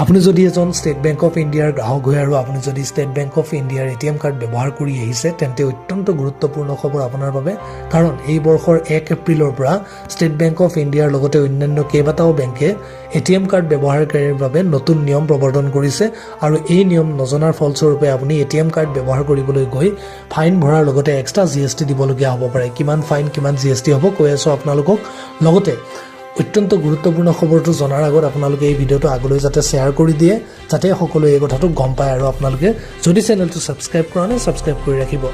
আপুনি যদি এজন ষ্টেট বেংক অফ ইণ্ডিয়াৰ গ্ৰাহক হয় আৰু আপুনি যদি ষ্টেট বেংক অফ ইণ্ডিয়াৰ এটিএম কাৰ্ড ব্যৱহাৰ কৰি আহিছে, তেন্তে অত্যন্ত গুৰুত্বপূৰ্ণ খবৰ আপোনাৰ বাবে। কাৰণ এই বৰ্ষৰ 1 এপ্ৰিলৰ পৰা ষ্টেট বেংক অফ ইণ্ডিয়াৰ লগতে অন্যান্য কেইবাটাও বেংকে এটিএম কাৰ্ড ব্যৱহাৰকাৰীৰ বাবে নতুন নিয়ম প্ৰৱৰ্তন কৰিছে আৰু এই নিয়ম নজনাৰ ফলস্বৰূপে আপুনি এটিএম কাৰ্ড ব্যৱহাৰ কৰিবলৈ গৈ ফাইন ভৰাৰ লগতে এক্সট্ৰা জিএছটি দিবলগীয়া হ'ব পাৰে। কিমান ফাইন, কিমান জিএছটি হ'ব, কৈ আছোঁ আপোনালোকক। লগতে অত্যন্ত গুৰুত্বপূৰ্ণ খবৰটো জনাৰ আগত আপোনালোকে এই ভিডিঅ'টো আগলৈ যাতে শ্বেয়াৰ কৰি দিয়ে, যাতে সকলোৱে এই কথাটো গম পায় আৰু আপোনালোকে যদি চেনেলটো ছাবস্ক্ৰাইব কৰা নাই, ছাবস্ক্ৰাইব কৰি ৰাখিব।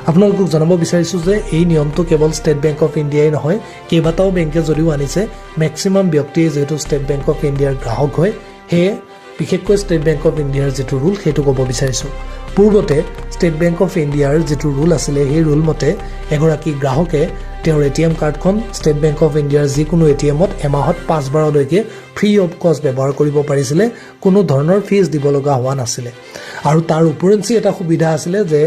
আপোনালোকক জনাব বিচাৰিছোঁ যে এই নিয়মটো কেৱল ষ্টেট বেংক অফ ইণ্ডিয়াই নহয়, কেইবাটাও বেংকে যদিও আনিছে, মেক্সিমাম ব্যক্তিয়ে যিহেতু ষ্টেট বেংক অফ ইণ্ডিয়াৰ গ্ৰাহক হয়, সেয়ে বিশেষকৈ ষ্টেট বেংক অফ ইণ্ডিয়াৰ যিটো ৰুল, সেইটো ক'ব বিচাৰিছোঁ। পূৰ্বতে ষ্টেট বেংক অফ ইণ্ডিয়াৰ যিটো ৰুল আছিলে, সেই ৰুল মতে এগৰাকী গ্ৰাহকে তেওঁৰ এটিএম কাৰ্ডখন ষ্টেট বেংক অফ ইণ্ডিয়াৰ যিকোনো এটিএমত এমাহত পাঁচবাৰলৈকে ফ্ৰী অফ কষ্ট ব্যৱহাৰ কৰিব পাৰিছিলে। কোনো ধৰণৰ ফিজ দিব লগা হোৱা নাছিলে। আৰু তাৰ উপৰিঞ্চি এটা সুবিধা আছিলে যে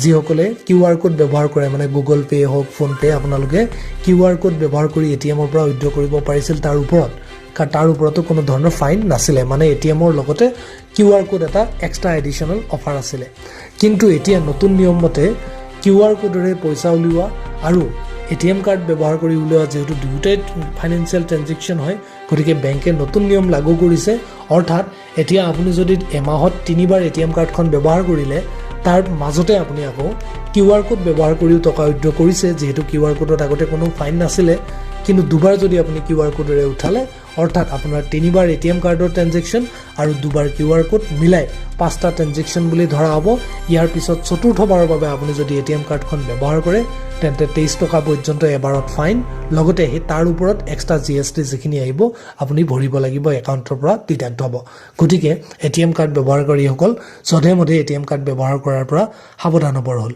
যিসকলে কিউ আৰ কোড ব্যৱহাৰ কৰে, মানে গুগল পে' হওক, ফোনপে', আপোনালোকে কিউ আৰ কোড ব্যৱহাৰ কৰি এটিএমৰ পৰা উইড্ৰ কৰিব পাৰিছিল। তাৰ ওপৰত, কাৰণ তাৰ ওপৰতো কোনো ধৰণৰ ফাইন নাছিলে। মানে এটিএমৰ লগতে কিউ আৰ কোড এটা এক্সট্ৰা এডিশ্যনেল অফাৰ আছিলে। কিন্তু এতিয়া নতুন নিয়ম মতে কিউ আৰ কোডেৰে পইচা উলিওৱা আৰু এটিএম কাৰ্ড ব্যৱহাৰ কৰি উলিওৱা যিহেতু দুয়োটাই ফাইনেন্সিয়েল ট্ৰেনজেকশ্যন হয়, গতিকে বেংকে নতুন নিয়ম লাগু কৰিছে। অৰ্থাৎ এতিয়া আপুনি যদি এমাহত তিনিবাৰ এটিএম কাৰ্ডখন ব্যৱহাৰ কৰিলে, তাৰ মাজতে আপুনি আকৌ কিউ আৰ কোড ব্যৱহাৰ কৰিও টকা উইড্ৰ কৰিছে, যিহেতু কিউ আৰ কোডত আগতে কোনো ফাইন নাছিলে, কিন্তু দুবাৰ যদি আপুনি কিউ আৰ কোডেৰে উঠালে, অৰ্থাৎ আপোনাৰ তিনিবাৰ এটিএম কাৰ্ডৰ ট্ৰেনজেকশ্যন আৰু দুবাৰ কিউ আৰ কোড মিলাই পাঁচটা ট্ৰেনজেকশ্যন বুলি ধৰা হ'ব। ইয়াৰ পিছত চতুৰ্থবাৰৰ বাবে আপুনি যদি এটিএম কাৰ্ডখন ব্যৱহাৰ কৰে, তেন্তে 23 টকা পৰ্যন্ত এবাৰত ফাইন, লগতে সেই তাৰ ওপৰত এক্সট্ৰা জিএছটি যিখিনি আহিব, আপুনি ভৰিব লাগিব, একাউণ্টৰ পৰা ডিডাক্ট হ'ব। গতিকে এটিএম কাৰ্ড ব্যৱহাৰকাৰীসকল যধে মধে এটিএম কাৰ্ড ব্যৱহাৰ কৰাৰ পৰা সাৱধান হ'বৰ হ'ল।